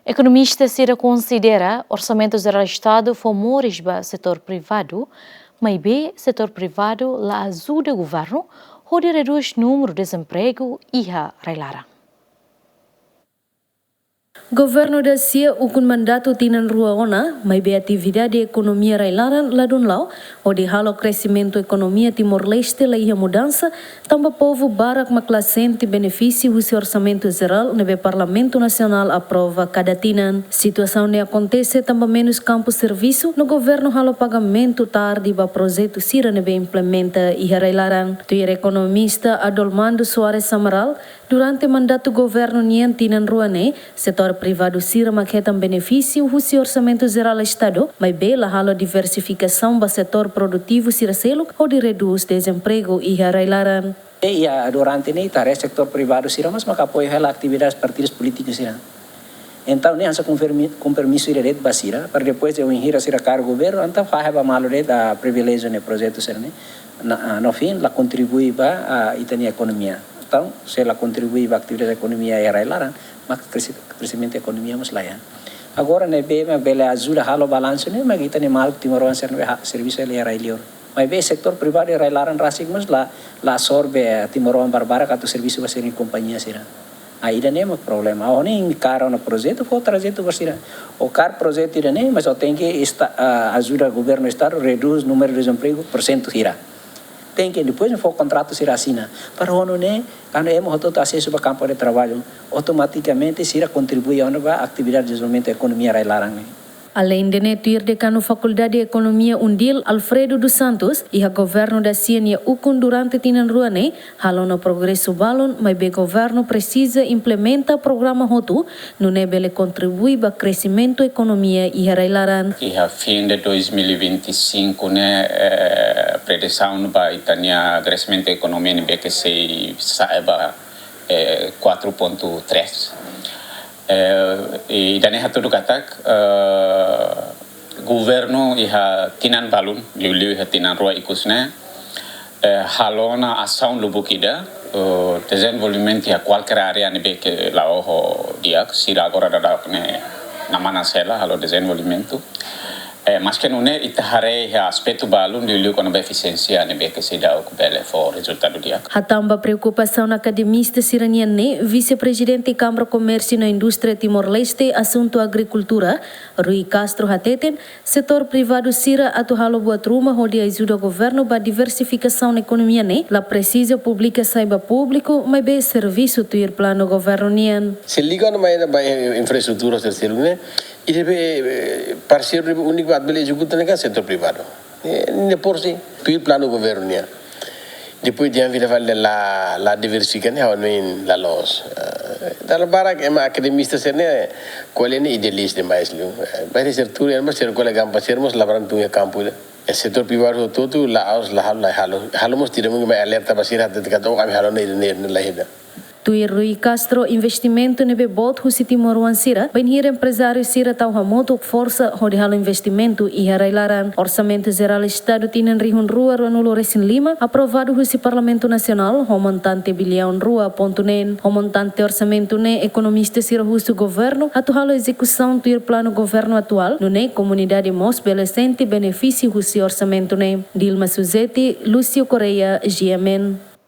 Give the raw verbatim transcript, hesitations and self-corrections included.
Ekonomista sira konsidera Orsamentu Jerál Estadu fó moris ba setór privadu, maibé setór privadu la ajuda governu hodi redús númeru dezempregu iha rai-laran. Governu da-sia ukun mandatu tinan rua ona, maibé atividade ekonomia rai-laran ladún la'o, hodi halo kresimentu ekonomia Timor-Leste la iha mudansa, tanba povu barak mak la sente benefísiu husi Orsamentu Jerál ne'ebé Parlamentu Nasionál aprova kada tinan. Situasaun ne'e akontese tanba menus kampu servisu no governu halo pagamentu tarde ba projetu sira ne'ebé implementa iha rai-laran. Tuir ekonomista Adolmando Soares Amaral, durante mandatu governu nian tinan rua ne'e, setór privadu sira mak hetan benefísiu husi Orsamentu Jerál Estadu, maibé la halo diversifikasaun ba setór produtivu sira seluk hodi redús dezempregu iha rai-laran. Iha durante ne'e ita haree setór privadu sira mós maka apoiu hela atividade partidu polítiku sira. Entaun ne'e hanesan kompromi-, kompromisu ida de'it ba sira, para depois de wainhira sira kaer governu, entaun fahe ba malu de'it priviléjiu ne'e projetu sira ne'e. Na, ah, no fim, la kontribui ba, ah, ita-nia ekonomia. Entaun, se la kontribui ba atividade ekonomia iha rai-laran, maka kresi-, kresimentu ekonomia mós la iha. Agora ne'ebé mak bele ajuda halo balansu ne'e, mak ita-nia maluk timoroan sira ne'ebé ha-, servisu iha rai-liur. Maibé setór privadu iha rai-laran rasik mós la, la absorve timoroan barbarak atu servisu ba sira-nia kompañia sira. Ah, ida-ne'e mak problema. Ohin kaer ona projetu, fó trajetu ba sira. Ó kaer projetu ida-ne'e, mas ó tenke esta-, ah, ajuda governu estadu redús númeru dezempregu porsentu hira. Tenke, depois fó kontratu sira asina. Para ohin ne'e, kuandu ema hotu-hotu asesu ba kampu de traballu, automatikamente sira kontribui ona ba atividade dezenvolvimentu ekonomia rai-laran ne'e. Aleinde ne'e, tuir dekanu Fakuldade Ekonomia UNDIL, Alfredo dos Santos, iha governu da-sia nia ukun durante tinan rua ne'e halo ona progresu balun, maibé governu presiza implementa programa hotu nune'e bele kontribui ba kresimentu ekonomia iha rai-laran. Iha fim de dois mil e vinte e cinco ne'e, eh, previzaun ba ita-nia kresimentu ekonomia ne'ebé ke sei sa'e ba, eh, quatro ponto três. Eh, i ida-ne'e hatudu katak, eh, governu iha tinan balun, liuliu iha tinan rua ikus ne'e, eh, halo ona asaun lubuk ida, eh, dezenvolvimentu iha kualkér área ne'ebé ke la'o ho di'ak, sira agora daudaun ne'e namana sela halo dezenvolvimentu. Eh, maske nune'e ita haree iha aspetu balun liuliu kona-ba efisiénsia ne'ebé ke seidauk bele fó rezultadu di'ak. Hatán ba preokupasaun akademista sira-nian ne'e, Vise-Prezidente Kámara Komérsiu no Indústria Timor-Leste, Asuntu Agrikultura, Rui Castro hateten, setór privadu sira atu halo buat ruma hodi ajuda governu ba diversifikasaun ekonomia ne'e, la presiza publika sai ba públiku, maibé servisu tuir planu governu nian. Se liga ona mai ba infraestrutura sira seluk ne'e, i ne'ebé, eh, parseiru ne'ebé úniku atu bele ezekuta ne'e ka setór privadu. Eh, ne'e por si, tuir planu governu nian. Depois de anvida fali la, la diversifika ne'e, ha'u hanoin la loos. Eh, dala barak ema akademista sira ne'e, ko'alia ne'e idealista demais liu. Eh, ba sira tuur, ema sira ko'alia gampa sira mós labaran tun iha kampu ida. Eh, setór privadu hotu-hotu la'ós, la halo, la halo. Halo mós tidak mungkin mai alerta ba sira hatete katak, oh, ami halo ne'e, ne'e, ne'e, la ida. Tuir Rui Castro, investimentu ne'ebé boot husi timoroan sira, bainhira emprezáriu sira tau hamutuk forsa hodi halo investimentu iha rai-laran. Orsamentu Jerál Estadu tinan rihun rua ruanulu resin lima, aprovadu husi Parlamentu Nasionál, ho montante biliaun rua pontu neen. Ho montante orsamentu ne'e, ekonomista sira husu governu atu halo ezekusaun tuir planu governu atuál, nune'e komunidade mós bele sente benefísiu husi orsamentu ne'e. Dilma Suzeti, Lúcio Correia, G M N.